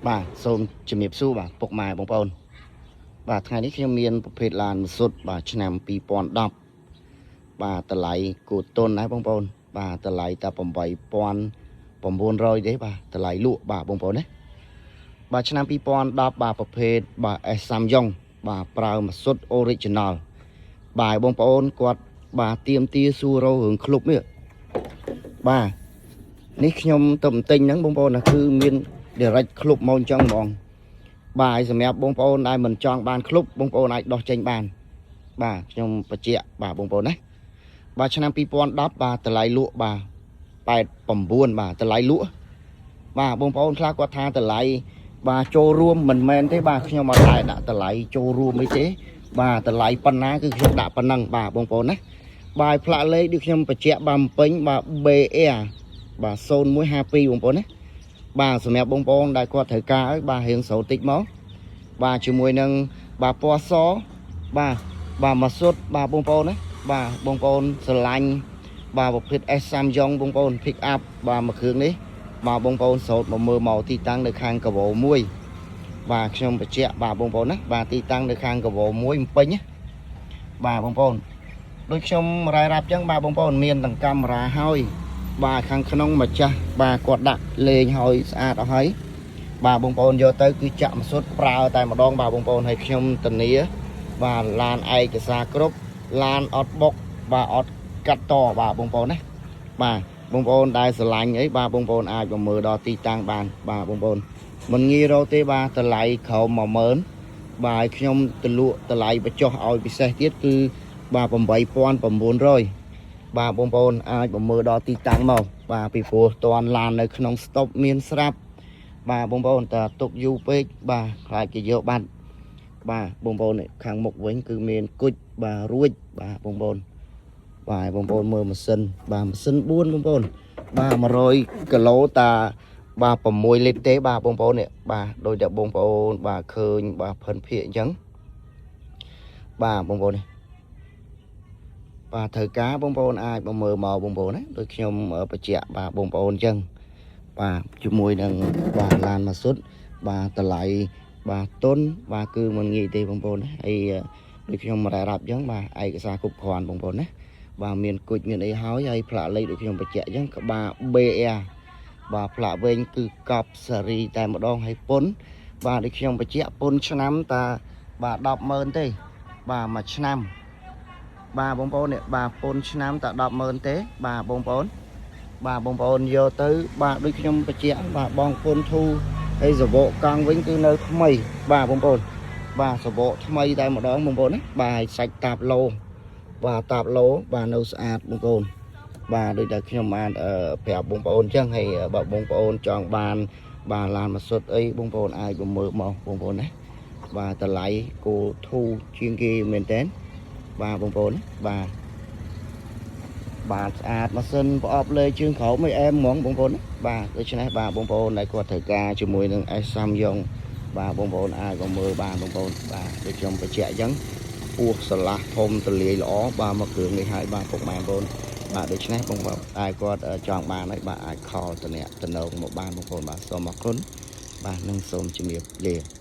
បាទសូមជំរាបសួរបាទពុកម៉ែបងប្អូនបាទថ្ងៃនេះខ្ញុំមានប្រភេទឡានម៉ាស៊ុតបាទឆ្នាំ2010បាទតម្លៃគូតុនណាបងប្អូនបាទតម្លៃតែ8900ទេបាទតម្លៃលក់បាទបងប្អូនណាបាទឆ្នាំ2010បាទប្រភេទបាទ S Ssangyong បាទប្រើម៉ាស៊ុត original បាទបងប្អូនគាត់បាទទៀមទាសួររោរឿងក្លុបនេះបាទនេះខ្ញុំទៅបន្ទិញហ្នឹងបងប្អូនណាគឺមាន direct ក្លុបមកអញ្ចឹងហ្មងបាទហើយសម្រាប់បងប្អូនដែលមិនចង់បានក្លុបបងប្អូនអាចដោះចេញបានបាទខ្ញុំបញ្ជាក់បាទបងប្អូនណាបាទឆ្នាំ2010បាទតម្លៃលក់បាទ89បាទតម្លៃលក់បាទបងប្អូនខ្លះគាត់ថាតម្លៃបាទចូលរួមមិនមែនទេបាទខ្ញុំអត់ដែរដាក់តម្លៃចូលរួមអីទេ បាទតម្លៃប៉ុណ្ណាគឺខ្ញុំដាក់ប៉ុណ្ណឹងបាទបងប្អូនណាបាទផ្លាកលេខដូចខ្ញុំបញ្ជាក់បាទពេញបាទ BR បាទ0152បងប្អូនណាបាទសម្រាប់បងប្អូនដែលគាត់ត្រូវការឲ្យបាទរៀងស្រូវតិចមកបាទជាមួយនឹងបាទពណ៌សបាទបាទមកសុតបាទបងប្អូនណាបាទបងប្អូនស្រឡាញ់បាទប្រភេទ S Ssangyong បងប្អូន pick up បាទមួយគ្រឿងនេះបាទបងប្អូនស្រោតមកមើលមកទីតាំងនៅខាងកវោមួយបាទខ្ញុំបញ្ជាក់បាទបងប្អូនណាបាទទីតាំងនៅខាងកវោមួយពេញណាបាទបងប្អូនដូចខ្ញុំរាយរាប់ចឹងបាទបងប្អូនមានទាំងកាមេរ៉ាហើយបាទខាងក្នុងម្ចាស់បាទគាត់ដាក់លេងហើយស្អាតអស់ហើយបាទបងប្អូនយកទៅគឺចាក់ម៉ាស៊ុតប្រើតែម្ដងបាទបងប្អូនហើយខ្ញុំធានាបាទឡានឯកសារគ្រប់ឡានអត់បុកបាទអត់កាត់តបាទបងប្អូនណាបាទបងប្អូនដែលស្រឡាញ់អីបាទបងប្អូនអាចមកមើលដល់ទីតាំងបានបាទបងប្អូនមិនងាយរកទេបាទតម្លៃក្រោម10000បាទឲ្យខ្ញុំទៅលក់តម្លៃបញ្ចុះឲ្យពិសេសទៀតគឺបាទ8900បាទបងប្អូនអាចមកមើលដល់ទីតាំងមកបាទពីព្រោះតនឡាននៅក្នុងស្តុបមានស្រាប់បាទបងប្អូនតើទុកយូរពេកបាទខ្លាចគេយកបាត់បាទបងប្អូននេះខាងមុខវិញគឺមានគុជបាទរួចបាទបងប្អូនបាទបងប្អូនមើលម៉ាស៊ីនបាទម៉ាស៊ីន4បងប្អូនបាទ100គីឡូតាបាទ6លីត្រទេបាទបងប្អូននេះបាទដូចតែបងប្អូនបាទឃើញបាទផិនភាកអញ្ចឹងបាទបងប្អូននេះបាទត្រូវការបងប្អូនអាចមកមើលមកបងប្អូនណាដូចខ្ញុំបញ្ជាក់បាទបងប្អូនអញ្ចឹងបាទជាមួយនឹងបាទឡានម៉ាស៊ុតបាទតម្លៃបាទតុនបាទគឺមិនងាយទេបងប្អូនណាហើយដូចខ្ញុំរាយរាប់អញ្ចឹងបាទឯកសារគ្រប់គ្រាន់បងប្អូនណាបាទមានគុជមានអីហើយហើយផ្លាកលេខដូចខ្ញុំបញ្ជាក់អញ្ចឹងក្បាល BR បាទផ្លាកវែងគឺកប់សេរីតែម្ដងហើយពុនបាទដូចខ្ញុំបញ្ជាក់ពុនឆ្នាំតាបាទ100000ទេបាទមួយឆ្នាំបាទបងប្អូននេះបាទពុនឆ្នាំតា100000ទេបាទបងប្អូនបាទបងប្អូនយកទៅបាទដូចខ្ញុំបញ្ជាក់បាទបងពុនធូហើយសបកកង់វិញគឺនៅថ្មីបាទបងប្អូនបាទសបកថ្មីតែម្ដងបងប្អូនណាបាទហើយសាច់តាបឡូបាទតាបឡូបាទនៅស្អាតបងប្អូនបាទដូចតែខ្ញុំបានប្រាប់បងប្អូនអញ្ចឹងហើយបើបងប្អូនចង់បានបាទឡានម៉ាស៊ុតអីបងប្អូនអាចមកមើលមកបងប្អូនណាបាទតម្លៃគោធូរជាងគេមែនតើបាទបងប្អូនណាបាទបាទស្អាតម៉ាស៊ីនប្រអប់លេជើងក្រោមអីអែមហ្មងបងប្អូនណាបាទដូច្នេះបាទបងប្អូនដែលគាត់ត្រូវការជាមួយនឹង S Ssangyong បាទបងប្អូនអាចមកមើលបានបងប្អូនបាទដូចខ្ញុំបញ្ជាក់អញ្ចឹងពោះស្រឡះធំទលាយល្អបាទមកគ្រឿងនេះហើយបាទពុកម៉ែបងប្អូនបាទដូច្នេះបងប្អូនអាចគាត់ចង់បានហើយបាទអាច call តំណតំណងមកបានបងប្អូនបាទសូមអរគុណបាទនិងសូមជំរាបលា។